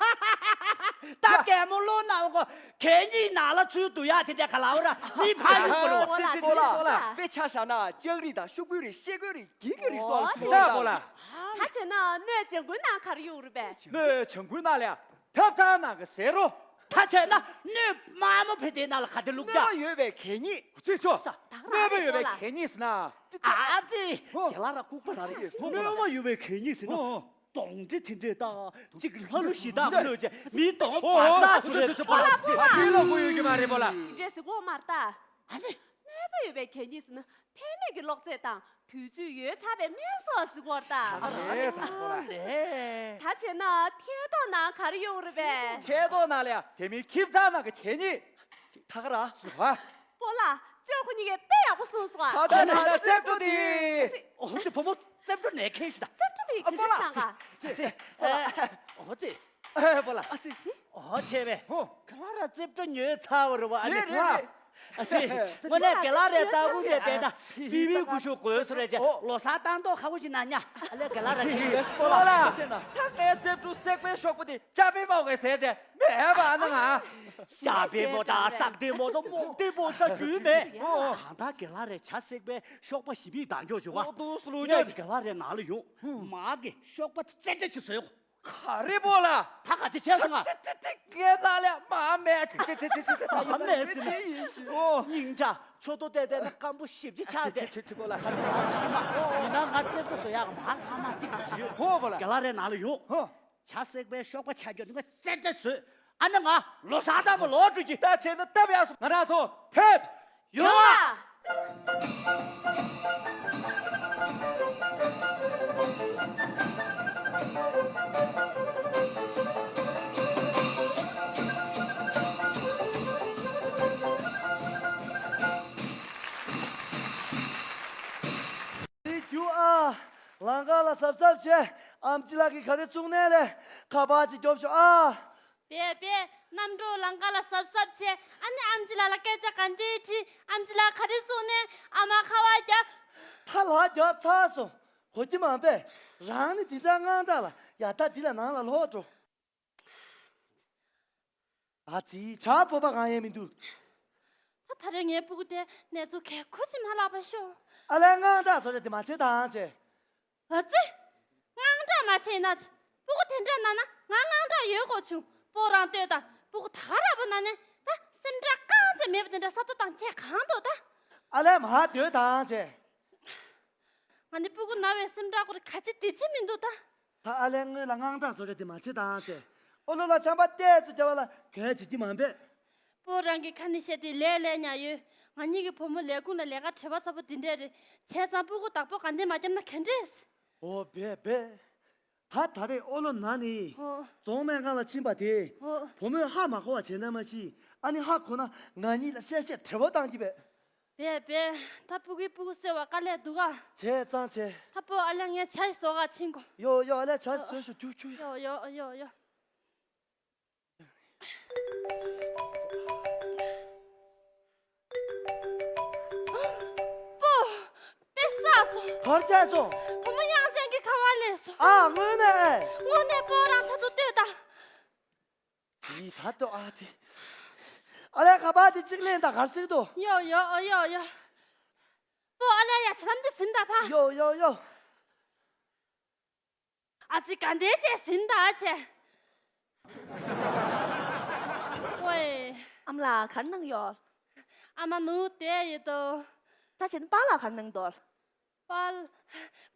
ད་གད་མོ་བླུགས་ན་འོ་གད་སྙིགས་ནང་ལ་ཚུར་བསྡུ་ཡག་དེ་འདྲ་ག་ལ་འོ་ར་མི་ཕ་ཡུལ་གོ་ལོ། ཨ་ཙི་ཙི་ཙི་ཙི། དཔེ་ཆ་བཞག་ན་ལྕགས་རིགས་དང་ཤོག་བུའི་རིགས་ཤེལ་སྒོའི་རིགས་གྱི་གི་རིགས་སོགས་ལ་ཟེར་ད་གོ་ལ། ད་བྱས་ན་སྣོད་ལྗང་གུའི་ནང་ག་རེ་ཡོད་རེད་པས། སྣོད་ལྗང་གུའི་ནང་ལ་ཐབ་ཚང་ནང་གི་ཟས་རོ། ད་བྱས་ན་སྣོད་དམར་མོ་ཕེ་དེའི་ནང་ལ་ག་དེ་བླུགས་ད། སྣོད་པ་ཡོད་པའི་གད་སྙིགས། ཅི་ཆོ། སྣོད་པ་ཡོད་པའི་གད་སྙིགས་ཟེར་ན། ཨ་ཙི། ཨོ། རྒན་ལགས་ར་ལྐུགས་པ་ར་རེད། སྣོད་པ་ཡོད་པའི་གད་སྙིགས་ཟེར་ན། ཨོ། གདོང་འདྲེ་དེ་འདྲས་དང་གཅིག་ལྷ་ཀླུ་གཞི་བདག་ལོས་བྱས་མི་གདོང་བར་ཙག་ཟེར་རེད། ཕ་ཕི་ལ་ཀུ་ཡོད་རྒྱུ་མ་རེད་པོ་ལ། དེ་འདྲས་ཟེར་གོ་མ་རེད་ད། ཨ་ཙི། སྣོད་པ་ཡོད་པའི་གད་སྙིགས་ཟེར་ན་ཕན་མེད་ཀྱི་གློག་རྫས་དང་དུས་ཚོད་ཡོལ་ཚར་བའི་སྨན་སོགས་ཟེར་གོ་རེད་ད། ཨ་རེད་ཟེར་གོ་ལ། ད་བྱས་ན་ཐལ་རྡོག་ནང་ག་རེ་ཡོད་རེད་པས། ཐལ་རྡོག་ནང་ལ་ཡ་དེ་མིན་ཁྱིམ་ཚང་ནང་གི་གད་སྙིགས། ད་ག་ར། ཧ། པོ་ལགས་ཅོ་ཁོ་གཉིས་ཀས་དཔེ་ཡག་པོ་གསུངས་སོང་ཨ། ད་ད་ད་རྩེབ་སྤྲོ་དེ། ཨོ་ཙི་བུ་མོ་རྩེབ་སྤྲོ་ནས་ཁེངས་ཤི་ད། རྩེབ་སྤྲོ་དེ་ཨ་ག་པོ་རེ་ལགས་གནང་ག་ཨ་ཙི། ཨོ་ཙི། ཨེ་པོ་ལགས། ཨ་ཙི། ཨོ་ཆེ་བས། ཧོ། ག་ལ་ར་རྩེབ་སྤྲོ་ཉོས་ཚར་བ་རེད་བ་ཨ་ནི། རེད་རེད་རེད། ཨ་ཙི། དངོས་གནས་རྒན་ལགས་རེད་ད་དགུ་ནས་བསྡད་ད་པི་བི་ཀུ་ཤུ་དགོས་སུ་རེད་ཅེ་ལོ་གསར་བཏང་མདོག་ཁ་པོ་ཞིག་ན་ཉ་ཨ་ལས་རྒན་ལགས་རེད་ཅེ། པོ་ལགས། ད་ངའི་རྩེབ་སྤྲོ་སེག་པའི་ཤོག་བུ་དེ་ཅ་པི་མོ་གི་ཟས་བྱས་མེད་པ་ཨ་ན་ང་། ཅ་པི་མོ་དང་སག་ཏི་མོ་དང་མོག་ཏི་མོ་ད་རྒྱུས་མེད། ཨོ། གང་ལྟར་རྒན་ལགས་རེད་བྱ་སེག་པའི་ཤོག་པ་ཞིབ་ཡིག་དང་འཇོག་བྱུང་བ། ཨོ་ཏུ་སུ་ལུ་ངས་ཉོ་རྒན་ལགས་རེད་ནང་ལ་ཡོང་། མ་གི་ཤོག་པ་རྩེ་རྩེ་ཞིག་བཟོས། ག་རེ་པོ་ལ། ད་ག་ཅི་བྱས་སོང་ང་། ཏི་ཏི་ཏི་ངའི་ནང་ལ་མ་མེད་ཅི་ཅི་ཅི་ཅི་ཅི་ད་མ་མེད་ཟིན་ནས། ཨོ། སྙིང་ཆ་ཆོ་ཏོ་ཏེ་ཏེ་ན་སྐམ་པོ་ཞིབ་ཅི་ཆགས་ཏེ། ཅི་ཅི་ཅི་པོ་ལ། ཡིན་ན་ང་རྩེ་པོ་བཟོ་ཡག་མ་ལྷག་མ་ཏི་ག་ཅི་ཡོད། ཧོ་པོ་ལ། རྒན་ལགས་རེད་ནང་ལ་ཡོང་། ཧོ། བྱ་སེག་པའི་ཤོག་པ་ཆ་རྒྱུ་འདི་ང་རྩེ་རྩེ་བཟོས། ཨ་ནི་ང་ལོ་གསར་དང་པོ་ལོག་འགྲོ་གི། ད་བྱས་ན་སྟབས་ཡག་སོང་ང་རང་ཚོ་ཕེབས་ཡོང་ཨ། དེ་རྒྱུ་ཨ། ལང་ཀ་ལ་གཟབ་གཟབ་བྱས། ཨམ་ཆི་ལགས་ཀྱིས་ག་རེ་གསུང་ནས་ལས་ཁ་པར་ཅིག་རྒྱོབ་ཤོག་ཨ། བེ་བེ། རྣམ་གྲོལ་ལང་ཀ་ལ་གཟབ་གཟབ་བྱས། ཨ་ནི་ཨམ་ཆི་ལགས་ལ་སྐད་ཆ་ག་འདྲས་དྲིས། ཨམ་ཆི་ལགས་ག་རེ་གསུང་ནས་ཨ་མ་ཁ་པར་རྒྱབ། ད་ལགས་རྒྱབ་ཚར་སོང་། གོ་གི་མ་པས། རང་ནི་དེ་འདྲ་དངངས་སྐྲག་ལ་ཡ་ད་འདི་ལ་ནང་ལ་ལོག་འགྲོ། ཨ་ཙི་ཇ་ཕོར་པ་གང་ཡང་མི་འདུག་ད་ད་རེས་ངའི་སྤུ་གུ་དེ་གནས་ཚུལ་གལ་ཁུ་ཅིག་མ་ལབ་པ་ཤོག་ཨ་ལས་དངངས་སྐྲག་བཟོ་རེ་དེ་མ་བྱེད་དང་བྱས། ཨ་ཙི། དངངས་སྐྲག་མ་བྱས་ན་ཅི། སྤུ་གུ་དེ་འདྲ་ན་ན་ང་དངངས་སྐྲག་ཡོད་གོ་བྱུང་། སྤོ་རང་ལྟོས་དང་སྤུ་གུ་ད་ར་བ་ན་ནས་ད་སེམས་ཁྲལ་རྐང་ཅིག་མེད་པ་དེ་འདྲ་ས་ཐོ་དང་ཁྱད་གང་འདུག་ད། ཨ་ལས་མ་སྡོད་དང་བྱས། ང་ནི་སྤུ་གུ་ན་བའི་སེམས་ཁྲལ་སྐོར་ག་ཅི་དེ་ཅི་མི་འདུག་ད། ད་ཨ་ལས་སྔོན་ལ་དངངས་སྐྲག་བཟོ་རེ་དེ་མ་བྱེད་དང་བྱས། ཨོ་ལོ་ལ་ཆམ་པ་ཏོག་ཙམ་རྒྱབ་པ་ལ་གལ་བྱེད་ཀྱི་མ་འབད། སྤོ་རང་གི་ཁ་ནས་བཤད་དེ་ལས་ལས་ཉག་ཡོད། ང་གཉིས་ཀྱི་བུ་མོ་ལས་ཁུངས་ལ་ལས་ཀ་བྲེལ་བ་ཚ་པོ་འདི་འདྲས་རེད། བྱས་ཙང་སྤུ་གུ་བདག་པོ་ག་འདྲས་མ་བརྒྱབ་ན་ག་འདྲས། ཨོ་འབད་འབད། ད་ད་རེས་ཨོ་ལོ་ན་ནི། ཨོ། རྫོང་སྨན་ཁང་ལ་ཕྱིན་པ་དེ། ཨོ། བུ་མོས་ཧ་མ་གོ་བ་བྱས་ན་མ་གཞི། ཨ་ནི་ཧ་གོ་ན་ང་གཉིས་ལ་བཤད་བཤད་བྲེལ་བ་བཏང་གི་བས། བས་བས། ད་སྤུ་གུའི་སྤུ་གུ་གསོ་བ་དཀའ་ལས་འདུག་ག་བྱས་ཙང་བྱས། ད་སྤོ་ཨ་ལས་ངས་ཇ་ཞིག་བཟོ་ག་ཕྱིན་གོ་ཡོ་ཡོ་ཨ་ལས་ཇ་ཞིག་བཟོ་ཤོག་ཁྱུ་ཁྱུ། ཡོ་ཡོ་ཡོ་ཡོ། སྤོ། དཔེ་བསགས་སོང་། གར་བྱས་སོང་། བུ་མོ་དབྱངས་ཅན་གྱི་ཁ་པར་སླེབས་སོང་། ཨ་དངོས་གནས་ཨེ། དངོས་གནས་སྤོ་རང་ཚ་ཚོ་ལྟོས་དང་། ཡི་ད་ལྟོ་ཨ་ཙི། ཨ་ལས་ཁ་པར་དེ་གཅིག་ལེན་དང་གར་སྲིད་དོ། ཡོ་ཡོ་ཡོ་ཡོ། པོ་ཨ་ལས་ཡ་ཆ་ལམ་དེ་ཟིན་ད་ཕ། ཡོ་ཡོ་ཡོ། ཨ་ཙི་ག་འདྲས་བྱས་ཟིན་ད་བྱས། ཝེ། ཨ་མ་ལགས་ག་རེ་གནང་ཡོད། ཨ་མ་ནུ་བསྡད་ཡོད་དོ། ད་བྱས་ན་པཱ་ལགས་ག་རེ་གནང་འདུག་པཱ་ལགས།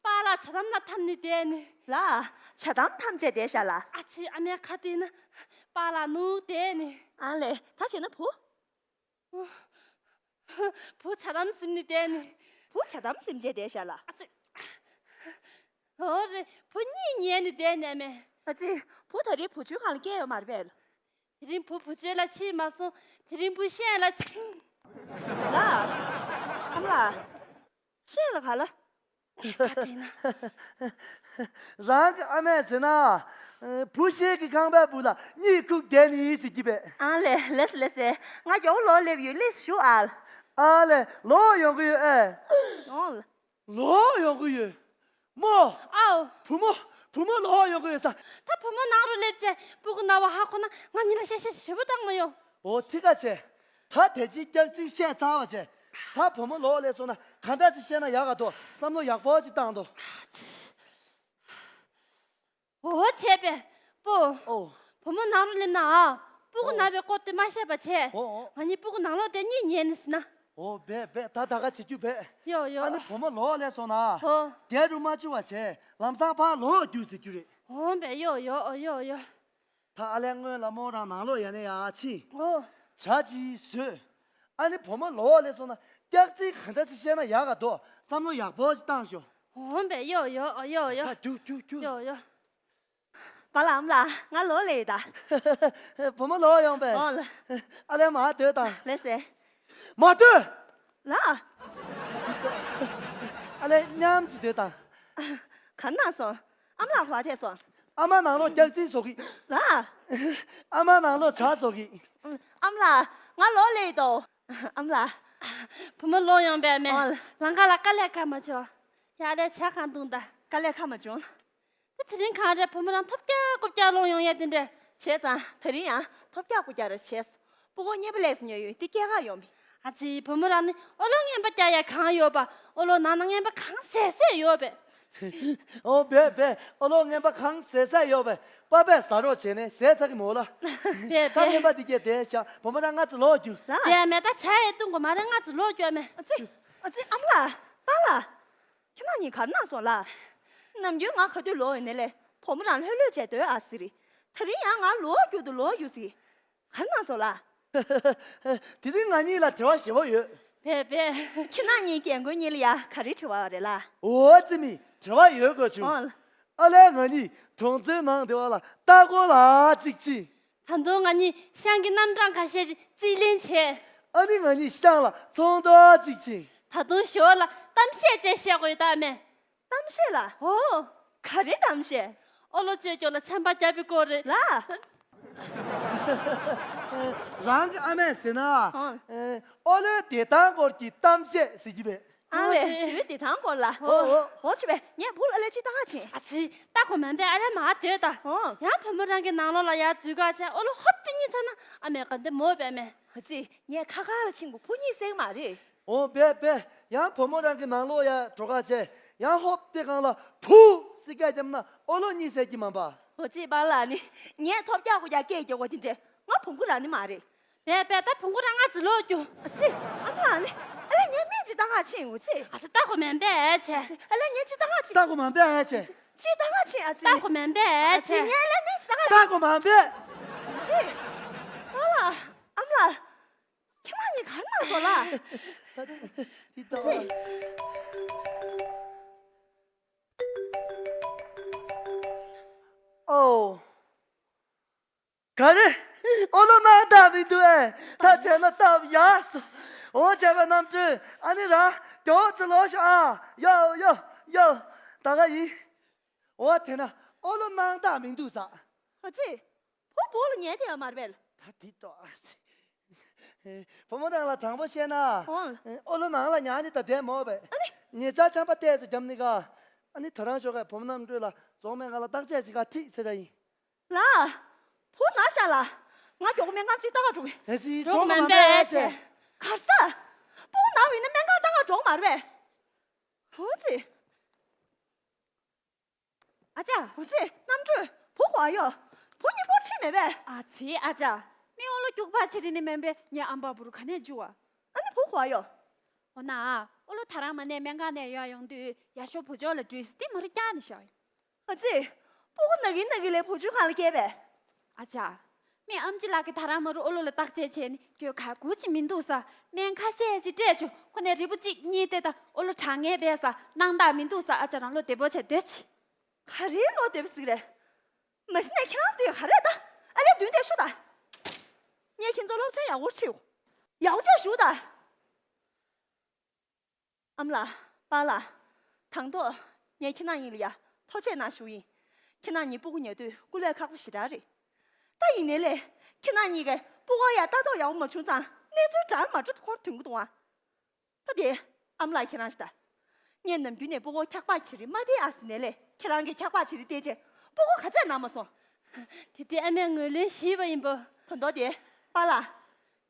པཱ་ལགས་ཇ་དམ་ལ་འཐམས་ནས་བསྡད་ནི། ལགས། ཇ་དམ་འཐམས་བྱས་བསྡད་ཤག་ལགས། ཨ་ཙི་ཨ་མའི་ཁ་དེ་ན། པཱ་ལགས་ནུ་བསྡད་ནི། ཨ་ལས་ད་བྱས་ན་བུ། བུ་ཇ་དམ་ཟིན་ནས་བསྡད་ནི། བུ་ཇ་དམ་ཟིན་བྱས་བསྡད་ཤག་ལགས། ཨ་ཙི། ཨོ་རེད། བུ་གཉིད་ཉལ་ནས་བསྡད་ནས་མེད། ཨ་ཙི། བུ་ད་རེས་བུ་བཅོལ་ཁང་ལ་བསྐྱལ་ཡོད་མ་རེད་པས། དེ་རིང་བུ་བུ་བཅོལ་ལ་ཕྱིན་མ་སོང་། དེ་རིང་བུ་ཤེས་ལ་ཕྱིན། ལགས། ཨ་མ་ལགས། ཤེས་ལ་ག་ལ། ད་དེ་ན། རང་གི་ཨ་མས་ཟེར་ན། བུ་ཤེས་ཀྱི་ཁང་པའི་བུ་ལ་གཉིད་ཁུག་བསྡད་ནི་ཟེར་གྱི་པས། ཨ་ལས་ལས་ལས་ཟེར། ང་མགྱོགས་ལོག་སླེབས་ཡོད་ལས་ཞུ་ཨ། ཨ་ལས་ལོག་ཡོང་གི་ཡོད་ཨེ། ཡོང་ལ། ལོག་ཡོང་གི་ཡོད། རྨོ། ཨའོ། བུ་མོ། བུ་མོ་ལོག་ཡོང་གི་ཡོད་ས། ད་བུ་མོ་ནང་རུ་སླེབས་བྱས་སྤུ་གུ་ན་བ་ཧ་གོ་ན་ང་གཉིས་ལ་བཤད་བཤད་ཞེ་པོ་བཏང་མ་ཡོང་། འོ་ཐི་ཀ་བྱས། ད་དེ་ཅིག་སྐྱག་རྫུན་བཤད་ཚར་བ་བྱས། ད་བུ་མོ་ལོག་སླེབས་སོང་ན་ག་འདྲ་ཅིག་བཤད་ན་ཡག་ག་འདུག་བསམ་བློ་ཡག་པོ་ཅིག་བཏང་དོ། འོ་བྱས་པས་སྤོ། ཨོ། བུ་མོ་ནང་རུ་སླེབས་ན་ཨ། སྤུ་གུ་ཨོ། ན་བའི་སྐོར་དེ་མ་བཤད་པ་བྱས། ཨོ་ཨོ། ང་གཉིས་སྤུ་གུ་ནང་ལོགས་དེ་གཉིད་ཉལ་ནི་ཟིན་ན། ཨོ་བས་བས་ད་ད་ག་བྱེད་རྒྱུ་བས། ཡོ་ཡོ། ཨ་ནི་བུ་མོ་ལོག་སླེབས་སོང་ན། ཨོ། དེ་རུ་མ་བཅུག་བ་བྱས་ལམ་སང་ཕར་ལོག་རྒྱུ་ཟེར་རྒྱུ་རེད། འོ་བས་ཡོ་ཡོ་ཨོ་ཡོ་ཡོ། ད་ཨ་ལས་སྔོན་ལ་མོ་རང་ནང་ལོགས་ཡ་ནས་ཡ་ཕྱིན། ཨོ། ཇ་ཅིག་བཟོས། ཨ་ནི་བུ་མོ་ལོག་སླེབས་སོང་ན་སྐྱག་རྫུན་ག་འདྲ་ཞིག་བཤད་ན་ཡག་ག་འདུག་བསམ་བློ་ཡག་པོ་ཞིག་བཏང་ཤོག་འོ་བས་ཡོ་ཡོ་ཨོ་ཡོ་ཡོ། ད་རྒྱུགས་རྒྱུགས་རྒྱུགས། ཡོ་ཡོ། པཱ་ལགས་ཨ་མ་ལགས་ང་ལོག་སླེབས་ཡིན་ད། བུ་མོ་ལོག་ཡོང་པས། ཨོ་ལ། ཨ་ལས་མར་སྡོད་དང་། ལགས་སེ། མར་སྡོད། ལགས། ཨ་ལས་མཉམ་གཅིག་སྡོད་དང་། ག་ན་སོང་། ཨ་མ་ལགས་ག་ཐད་སོང་། ཨ་མ་ནང་ལོགས་སྐྱག་རྫུན་བཟོ་གི། ལགས། ཨ་མ་ནང་ལོགས་ཇ་བཟོ་གི། ཨ་མ་ལགས་ང་ལོག་སླེབས་ཡིན་དོ། ཨ་མ་ལགས། བུ་མོ་ལོག་ཡོང་པས་མེ། ཨོ་ལ། ལམ་ཁ་ལ་དཀའ་ལས་ཁག་མ་བྱུང་། ཡ་ལས་ཇ་གང་བཏུང་ད། དཀའ་ལས་ཁག་མ་བྱུང་། ད་དེ་རིང་གང་རེད་བུ་མོ་རང་ཐོབ་རྒྱག་རྐུབ་བཀྱག་སློང་ཡོང་ཡ་དེ་འདྲས། བྱས་ཙང་དེ་རིང་ཡང་ཐོབ་རྒྱག་རྐུབ་བཀྱག་རེ་བྱས་སོང་། སྤུ་གུ་རྔན་པ་ལས་སུ་ཉོས་ཡོད་འདི་སྐྱེལ་ག་ཡོང་བས། ཨ་ཙི་བུ་མོ་རང་ནི་ཨོ་ལོ་རྔན་པ་བཀྱག་ཡ་གང་ཡོད་པ། ཨོ་ལོ་ནང་ན་རྔན་པ་གང་ཟད་ཟད་ཡོད་པས། ཨོ་བས་བས་ཨོ་ལོ་རྔན་པ་གང་ཟད་ཟད་ཡོད་པས། པ་པས་ཟ་རོགས་བྱས་ནས་ཟས་ཚ་གི་མོ་ལ། བས་ད་རྔན་པ་བས། འདི་སྐྱེལ་བསྡད་ཤག་བུ་མོ་རང་ང་ཚོ་ལོག་རྒྱུ། ལ། བས་མེ་ད་ཇ་ཡས་བཏུང་དགོས་མ་རེད་ང་ཚོ་ལོག་རྒྱུ་མེ། ཨ་ཙི། ཨ་ཙི་ཨ་མ་ལགས་པཱ་ལགས། ཁྱེད་རང་གཉིས་ག་རེ་གནང་སོང་ལགས། ནམ་རྒྱུན་ང་ག་དུས་ལོག་ཡོང་ནས་ལས་བུ་མོ་རང་ལྷོད་ལྷོད་བྱས་སྡོད་ཨ་ཟེར་རེད། དེ་རིང་ཡང་ང་ལོག་རྒྱུ་དུ་ལོག་རྒྱུ་ཟེར། ག་རེ་གནང་སོང་ལགས། དེ་རིང་ང་གཉིས་ལ་དྲི་བ་ཞེ་པོ་ཡོད། བས་བས། ཁྱེད་རང་གཉིས་རྒན་རྒོན་གཉིས་ལ་ཡ་ག་རེ་དྲི་བ་རེད་ལགས། འོ་ཙི་མི་དྲི་བ་ཡོད་དགོས་བྱུང་། ཨོ། ཨ་ལས་ང་གཉིས་གྲོང་ཚོའི་ནང་དེ་བ་ལ་ལྟ་སྐོར་ལ་གཅིག་ཕྱིན། ད་དུང་ང་གཉིས་ཤང་གི་རྣམ་གྲངས་ཁ་ཤས་ཅིག་རྩིས་ལེན་བྱས། ཨ་ནི་ང་གཉིས་ཤང་ལ་ཚོང་དོག་ཅིག་ཕྱིན། ད་དུང་ཞོར་ལ་གཏམ་བཤད་ཅིག་བཤད་དགོས་ཡོད་ད་མེ། གཏམ་བཤད་ལ། ཨོ། ག་རེ་གཏམ་བཤད། ཨོ་ལོ་བཅོས་སྐྱོ་ལ་ཆམ་པ་བརྒྱབ་པའི་སྐོར་རེད། ལ། རང་གི་ཨ་མས་ཟེར་ན། ཨོ། ཨོ་ལོའི་བདེ་ཐང་སྐོར་གྱི་གཏམ་བཤད་ཟེར་གྱི་བས། ཨ་ལས་ཨོ་དེ། བུའི་བདེ་ཐང་སྐོར་ལ། ཨོ་ཨོ། ཨོ་ཆི་བས་ངས་བུ་ལ་ཨ་ལས་ཅི་ལྟ་ག་ཕྱིན། ཨ་ཙི་ལྟ་གོ་མ་འབད་ཨ་ལས་མ་སྡོད་ད། ཨོ། ཡང་བུ་མོ་རང་གི་ནང་ལོགས་ལ་ཡར་འཛུལ་ག་བྱས་ཨོ་ལོ་ཧོབ་དེ་གཉིད་ཚར་ན་ཨ་མས་ག་འདི་མོ་བས་མེ། ཨ་ཙི་ངས་ཁ་ཁ་ལ་ཕྱིན་གོ་བུ་གཉིད་སད་མ་རེད། ཨོ་བས་བས་ཡང་བུ་མོ་རང་གི་ནང་ལོགས་ཡར་འགྲོ་ག་བྱས་ཡང་ཧོབ་དེ་གང་ལ་བུ་ཟེར་སྐད་བརྒྱབ་ན་ཨོ་ལོ་གཉིད་སད་ཀྱི་མ་པ། ཨོ་ཙི་པཱ་ལགས་ནི་ངས་ཐོབ་རྒྱག་དགོས་རྒྱག་སྐད་རྒྱག་དགོས་དེ་འདྲས་ང་བོང་གུ་རང་ནི་མ་རེད། བས་བས་ད་བོང་གུ་རང་ང་ཚོ་ལོག་རྒྱུ། ཨ་ཙི། ཨ་མ་ལགས་ནི། ཨ་ལས་ངས་སྨན་ཅིག་བཏང་ག་ཕྱིན་འོ་ཙི། ཨ་ཙི་ལྟ་དགོས་མེད་པས་ཨེ་ཆེ། ཨ་ལས་ངས་ཅིག་བཏང་ག་ཕྱིན། ལྟ་དགོས་མེད་པས་ཨེ་ཆེ། ཅིག་བཏང་ག་ཕྱིན་ཨ་ཙི། ལྟ་དགོས་མེད་པས་ཨེ་ཨ་ཙི་ཆེ། ངས་ཨ་ལས་སྨན་ཅིག་བཏང་ག་ལྟ་དགོས་མེད་པས། ཨ་ཙི། པཱ་ལགས། ཨ་མ་ལགས། ཁྱེད་རང་གཉིས་ག་རེ་གནང་སོང་ལགས། ད་འདི་ལྟ་བ། ཨོ། ག་རེ། ཨོ་ལོ་སྣང་དག་མི་འདུག་ཨེ། ད་བྱས་ན་སྟབས་ཡག་སོང་། འོ་བྱས་པ་རྣམ་གྲོལ་ཨ་ནི་ར་མགྱོགས་ཙམ་ལོག་ཤོག་ཨ། ཡོ་ཡོ་ཡོ། ད་ག་ཡིན། འོ་དེ་ན་ཨོ་ལོ་སྣང་དག་མི་འདུག་ས། ཨ་ཙི། བུ་བོ་ལ་ཉལ་དེ་ཡོད་མ་རེད་པས། ད་འདི་ལྟོས་ཨ་ཙི། བུ་མོ་རང་ལ་དྲང་པོ་བཤད་ན། འོང་། ཨོ་ལོ་ནང་ལ་ཉལ་ནི་ད་བསྡད་མོ་བས། ཨ་ནི། ཉེ་ཆར་ཆམ་པ་ཏོག་ཙམ་བརྒྱབ་ནི་ག་ཨ་ནི་ད་རང་ཞོགས་ཀས་བུ་མོ་རྣམ་གྲོལ་ལ་རྫོང་སྨན་ཁང་ལ་བརྟག་དཔྱད་བྱེད་ག་ཁྲིད་ཟེར་ར་ཡིན། ལགས། བུ་ན་ཤག་ལགས། ང་མགྱོགས་སྨན་ཁང་ཅིག་ལྟ་ག་འགྲོ་གི། ཨེ་ཙི་འགྲོ་གི་མ་འབད་ཨེ་ཆེ། གར་ས། སྤུ་གུ་ན་བ་ཡིན་ན་སྨན་ཁང་ལྟ་ག་འགྲོ་གི་མ་རེད་པས། འོ་ཙི། ཨ་ཅག་འོ་ཙི། རྣམ་གྲོལ། བུ་ག་པར་ཡོད། བུ་གཉིས་པོ་ཁྲིད་མེད་པས། ཨ་ཙི་ཨ་ཅག་མི་ཨོ་ལོ་སྐྱུག་པ་ཆེ་རིགས་ནི་མིན་པས་ངའི་ཨམ་པ་བུ་རུ་ག་ནས་འཇུ་བ། ཨ་ནི་བུ་ག་པར་ཡོད། འོ་ན། ཨོ་ལོ་ད་རང་མ་ནས་སྨན་ཁང་ནས་ཡར་ཡོང་དུས་ཡར་ཤོག་བུ་ཅོག་ལ་འགྲོས་སི་དེ་མ་རུ་བཀྱག་ནས་བཞག་ཡོད། ཨ་ཙི། སྤུ་གུ་ན་གིན་ན་གིན་ལས་བུ་ཆུང་གང་ལ་སྐྱེས་པས། ཨ་ཅག་མི་ཨམ་ཆི་ལགས་ཀྱིས་ད་རང་མ་རུ་ཨོ་ལོ་ལ་བརྟག་དཔྱད་བྱས་ནས་ཁྱོད་ཁ་ཁུ་ཅིག་མི་འདུག་ས། སྨན་ཁ་ཤས་ཅིག་སྤྲད་བྱུང་ཁོ་ནས་རིལ་བུ་གཅིག་གཉིས་དེ་དང་ཨོ་ལོ་དྲག་ངེས་པས་ས་སྣང་དག་མི་འདུག་ས། ཨ་ཅག་རང་ལོ་བདེ་པོ་བྱས་སྡོད་ཅིག་ག་རེའི་ལོ་བདེ་པོ་ཟིག་རེད། མ་གཞི་ནས་ཁྱེད་རང་ཚོ་དེ་ག་རེ་ད། ཨ་ལས་མདུན་དེ་ཤོག་ད། ངས་ཁྱེད་ཚོ་སློབ་ཚན་ཡག་པོ་ཁྲིད། ཡག་པོ་བྱས་ཞུགས་ད། ཨ་མ་ལགས། པཱ་ལགས། དང་ཐོག་ངས་ཁྱེད་རང་གཉིས་ལ་ཡ་ཐུགས་རྗེ་གནང་ཞུ་ཡིན། ཁྱེད་རང་གཉིས་སྤུ་གུ་ཉལ་དུས་སྐུ་ལས་ཁག་པོ་ཞེ་དྲག་རེད། ད་ཡིན་ནའི་ལས་ཁྱེད་རང་གཉིས་ཀས་སྤུ་གུ་ཡ་ལྟ་རྟོག་ཡག་པོ་མ་བྱུང་ཙང་གནས་ཚུལ་འདྲ་མི་འདྲ་ཁོར་ཐོན་གི་འདུག་ཨ། ད་དེ་ཨ་མ་ལགས་ཁྱེད་རང་ཞིག་ད། ངས་ནམ་རྒྱུན་ནས་སྤུ་གུ་འཁྱག་པ་བྱེད་རིན་མ་སྟེར་ཨ་ཟེར་ནས་ལས། ཁྱེད་རང་གིས་འཁྱག་པ་བྱེད་རིན་སྟེར་རྗེས་སྤུ་གུ་ག་ཚད་གནང་མ་སོང་། དེ་དེ་ཨ་མས་ངོས་ལེན་ཞུས་པ་ཡིན་པ། ད་མདོ་དེ། པཱ་ལགས།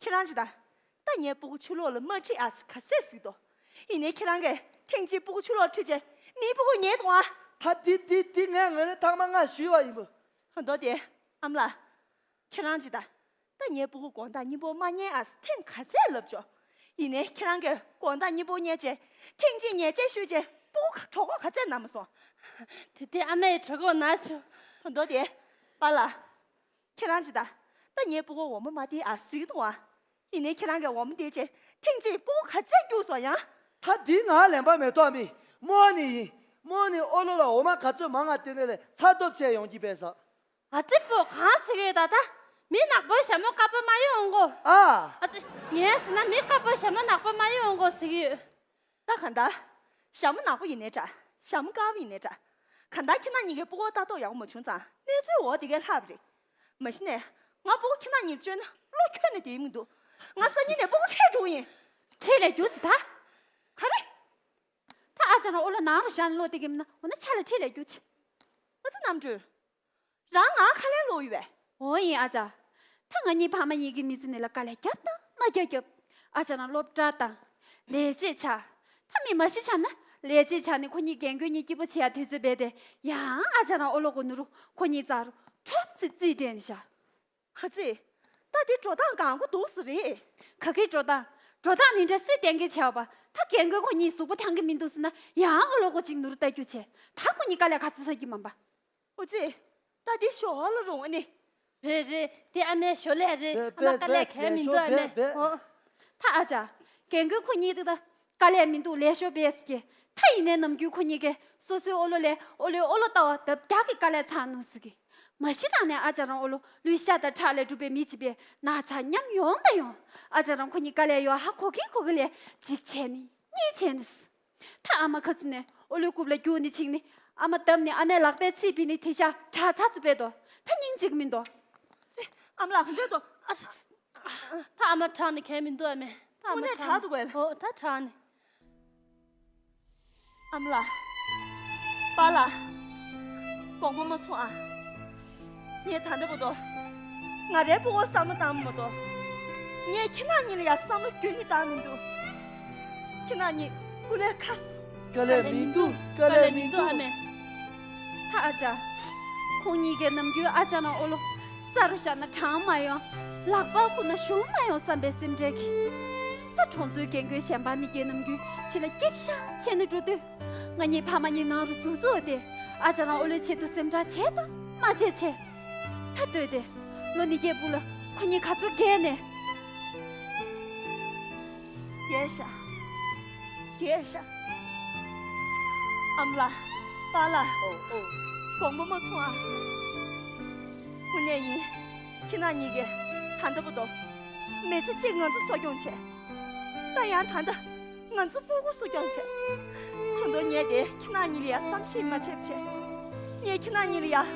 ཁྱེད་རང་ཅིག་ད། ད་ངའི་སྤུ་གུ་ཆུ་ལོག་ལ་མ་ཁྲིད་ཨ་ཟེར་ག་ཚད་ཟེར་གི་འདུག། ཡིན་ནའི་ཁྱེད་རང་གིས་ཐེངས་གཅིག་སྤུ་གུ་ཆུ་ལོག་ཁྲིད་རྗེས་མིའི་སྤུ་གུ་ཉལ་གཏོང་ཨ། ད་དེ་དེ་དེ་ངས་ངོས་ལེན་ཐེངས་མ་ལྔ་ཞུས་པ་ཡིན་པ། ད་མདོ་དེ། ཨ་མ་ལགས། ཁྱེད་རང་ཅིག་ད། ད་ངའི་སྤུ་གུ་དགོང་དག་སྙིང་པོ་མ་ཉལ་ཨ་ཟེར་ཐེངས་ག་ཚད་ལབ་ཆོག། ཡིན་ནའི་ཁྱེད་རང་གིས་དགོང་དག་སྙིང་པོ་ཉལ་རྗེས་ཐེངས་གཅིག་ཉལ་ཆས་བཤུས་རྗེས་སྤུ་གུ་གྲོད་ཁོག་ག་ཚད་ན་མ་སོང་། དེ་དེ་ཨ་མ་ཡི་གྲོད་ཁོག་ན་ཆུ། ད་མདོ་དེ། པཱ་ལགས། ཁྱེད་རང་ཅིག་ད། ད་ངའི་སྤུ་གུ་འོ་མ་མ་སྟེར་ཨ་ཟེར་གི་འདུག་ཨ། ཡིན་ནའི་ཁྱེད་རང་གིས་འོ་མ་སྟེར་རྗེས་ཐེངས་གཅིག་སྤུ་གུ་ག་ཚད་སྐྱུག་སོང་ཡང་། ད་འདི་ང་ལན་པ་མེད་ཐོག་མི། རྨོ་ནི་ཡིན། རྨོ་ནི་ཨོ་ལོ་ལ་འོ་མ་ག་ཚོད་མང་ང་སྟེར་ནས་ལས་ཚ་སྟོབས་ཆེ་ཡོང་གི་པས་ས། ཨ་ཙི་པོ་གང་ཟེར་གི་ཡོད་ད་ད། མི་ནག་པོ་ཞྭ་མོ་དཀར་པོ་མ་ཡོང་གོ། ཨ། ཨ་ཙི། ངས་ཟེར་ན་མི་དཀར་པོ་ཞྭ་མོ་ནག་པོ་མ་ཡོང་གོ་ཟེར་གི་ཡོད། ད་ག་འདྲ། ཞྭ་མོ་ནག་པོ་ཡིན་ནའི་འདྲ། ཞྭ་མོ་དཀར་པོ་ཡིན་ནའི་འདྲ། ག་འདྲ་ཁྱེད་རྣམ་གཉིས་ཀྱི་སྤུ་གུ་ལྟ་རྟོག་ཡག་པོ་མ་བྱུང་ཙང་གནས་ཚུལ་འོ་དེ་གས་ལྷག་པ་རེད། མ་གཞི་ནས་ང་སྤུ་གུ་ཁྱེད་རྣམ་གཉིས་བཅོལ་ན་བློ་འཁྱོལ་ནས་བསྡད་མི་འདུག། ང་སང་ཉིན་ནས་སྤུ་གུ་ཁྲིད་འགྲོ་གི་ཡིན། ཁྲིད་ལས་རྒྱུགས་ཅིག་ད། ག་རེ། ད་ཨ་ཅག་རང་ཨོ་ལོ་ནང་རུ་བཞག་ནས་ལོག་བསྡད་ཀྱི་མིན་ན་འོ་ན་ཆ་ལ་ཁྲིད་ལས་རྒྱུགས་ཅིག། ཨ་ཙི་རྣམ་གྲོལ། རང་ང་ཁ་ལན་སློག་ཡོད་པས། འོ་ཡིན་ཨ་ཅག། ད་ང་གཉིས་ཕ་མ་གཉིས་ཀྱི་མི་ཚེ་ནི་ལ་དཀའ་ལས་རྒྱབ་དང་མ་རྒྱབ་རྒྱབ། ཨ་ཅག་རང་སློབ་གྲྭ་དང་། ལས་བྱེད་ཆགས། ད་མི་མ་ཤི་ཆགས་ན་ལས་བྱེད་ཆགས་ནས་ཁོ་གཉིས་རྒན་རྒོན་གཉིས་སྐྱིད་པོ་བྱེད་ཡ་དུས་ཚོད་རྦད་དེ་ཡང་ཨ་ཅག་རང་ཨོ་ལོ་གོ་ནུ་རུ་ཁོ་གཉིས་རྩ་རུ་ཁྲོབ་སེ་རྩིས་སྤྲད་ནས་བཞག། ཨ་ཙི། ད་དེ་འགྲོ་སྟངས་གང་གོ་འདུག་ཟེར་རེད། ག་གི་འགྲོ་སྟངས། འགྲོ་སྟངས་འདི་འདྲ་སུས་གཏན་འཁེལ་བྱས་པ། ད་རྒན་རྒོན་ཁོ་གཉིས་གཟུགས་པོ་ཐང་གི་མི་འདུག་ཟེར་ན་ཡང་ཨོ་ལོ་གོ་གཅིག་ནུ་རུ་ལྟ་རྒྱུ་བྱས། ད་ཁོ་གཉིས་དཀའ་ལས་ག་ཚོད་ཟ་གི་མ་པ། ཨོ་ཙི། ད་འདི་ཞོར་ལ་རུང་ཨ་ནི། རེད་རེད། དེ་ཨ་མའི་ཞོར་ལས་རེད། ཨ་མ་དཀའ་ལས་གས་མི་འདུག་ཨ་མས། ཨོ། ད་ཨ་ཅག། རྒན་རྒོན་ཁོ་གཉིས་དེ་ད་དཀའ་ལས་མི་འདུག་ལས་ཞོར་བས་ཀྱི། ད་ཡིན་ནའི་ནམ་རྒྱུན་ཁོ་གཉིས་ཀས་སོ་སོའི་ཨོ་ལོ་ལས་ཨོ་ལོའི་ཨོ་ལོ་ལྟ་བ་ལྡབ་བརྒྱ་གི་དཀའ་ལས་ཚ་ནུ་ཟེར་གི། མ་གཞི་རང་ནས་ཨ་ཅག་རང་ཨོ་ལོ་ལུས་ཤ་དང་ཁྲག་ལས་གྲུབ་པའི་མི་གཅིག་པས་ན་ཚ་མཉམ་ཡོང་དང་ཡོང་། ཨ་ཅག་རང་ཁོ་གཉིས་དཀའ་ལས་ཡོད་ཧ་གོ་གི་གོ་གི་ལས་གཅིག་བྱས་ནི་གཉིས་བྱས་ནི། ད་ཨ་མ་ཁ་ཚིག་ནས་ཨོ་ལོའི་རྐུབ་ལ་རྒྱུག་ནི་ཆིག་ནི་ཨ་མ་བརྡབ་ནི་ཨ་མའི་ལག་པས་ཚིག་བི་ནི་དེ་ཤ་དྲག་ཚ་ཚུ་པས་དོ། ད་སྙིང་རྗེ་གི་མི་འདུག། ཨ་མ་ལགས་ག་འདྲ་འདུག། ཨ་ད་ཨ་མ་དྲག་ནི་གས་མི་འདུག་ཨ་མས། ད་ཨ་མ་དངོས་གནས་དྲག་འདུག་གས། ཨོ་ད་དྲག་ནི། ཨ་མ་ལགས། པཱ་ལགས། དགོངས་པ་མ་ཚོམས་ཨ། ངས་ད་ལྟ་བར་དུ་ང་རའི་སྤུ་གུར་བསམ་བློ་བཏང་མ་གཏོགས། ངས་ཁྱེད་རྣམ་གཉིས་ལ་ཡང་བསམ་བློ་ཁྱོན་ནས་བཏང་མི་འདུག། ཁྱེད་རྣམ་གཉིས་སྐུ་ལས་ཁག་སོང་། དཀའ་ལས་མི་འདུག། དཀའ་ལས་མི་འདུག་ཨ་མས། ད་ཨ་ཅག། ཁོང་གཉིས་ཀས་ནམ་རྒྱུན་ཨ་ཅག་རང་ཨོ་ལོ་ས་རུ་བཞག་ན་གྲང་མ་ཡོང་། ལག་པ་ཁུར་ན་ཞུམ་མ་ཡོང་བསམ་པའི་སེམས་ཁྲལ་གྱིས། ད་གྲོང་ཚོའི་རྒན་རྒོན་གཞན་པ་གཉིས་ཀས་ནམ་རྒྱུན་ཕྱི་ལ་སྐྱིད་ཤང་བྱས་ནས་འགྲོ་དུས། ང་གཉིས་ཕ་མ་གཉིས་ནང་རུ་འཛུགས་འཛུགས་ཏེ་ཨ་ཅག་རང་ཨོ་ལོའི་ཆེད་དུ་སེམས་ཁྲལ་བྱས་དང་མ་བྱས་བྱས། ད་ལྟོས་ཏེ་ལོ་ཉིས་བརྒྱའི་སྦུག་ལ་ཁོ་གཉིས་ག་ཚོད་རྒས་ནས། རྒས་ཤག། རྒས་ཤག། ཨ་མ་ལགས། པཱ་ལགས། ཨོ་ཨོ། དགོངས་པ་མ་ཚོམས་ཨ། དངོས་གནས་ཡིན། ཁྱེད་རྣམ་གཉིས་ཀས་ད་ལྟ་བར་དུ་མི་ཚེ་གཅིག་ང་ཚོ་གསོ་སྐྱོང་བྱས། ད་ཡང་ད་ལྟ། ང་ཚོ་སྤུ་གུ་གསོ་སྐྱོང་བྱས། ད་དུང་ངས་དེ་ཁྱེད་རྣམ་གཉིས་ལ་ཡང་བསམ་ཤེས་མ་བྱས་བྱས། ངས་ཁྱེད་རྣམ་གཉིས་ལ་ཡང་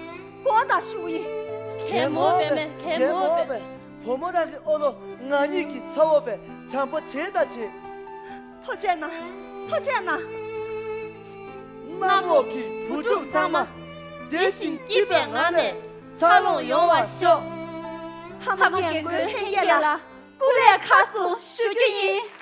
དགོངས་དག་ཞུ་གི་ཡིན། གད་མོ་བས་མེད། གད་མོ་བས། བུ་མོ་རང་གི་ཨོ་ལོ་ང་གཉིས་ཀྱི་ཚ་བོ་བས་བྱམས་པོ་བྱེད་ད་བྱེད། ཐུགས་རྗེ་གནང་། ཐུགས་རྗེ་གནང་། གནམ་འོག་གི་བུ་ཕྲུག་ཚང་མ་བདེ་ཞིང་སྐྱིད་པའི་ངང་ནས་འཚར་ལོངས་ཡོང་བར་ཤོག། ཕ་མ་རྒན་རྒོན་ལྷན་རྒྱས་ལ་སྐུ་ལས་ཁག་སོང་ཞུ་རྒྱུ་ཡིན།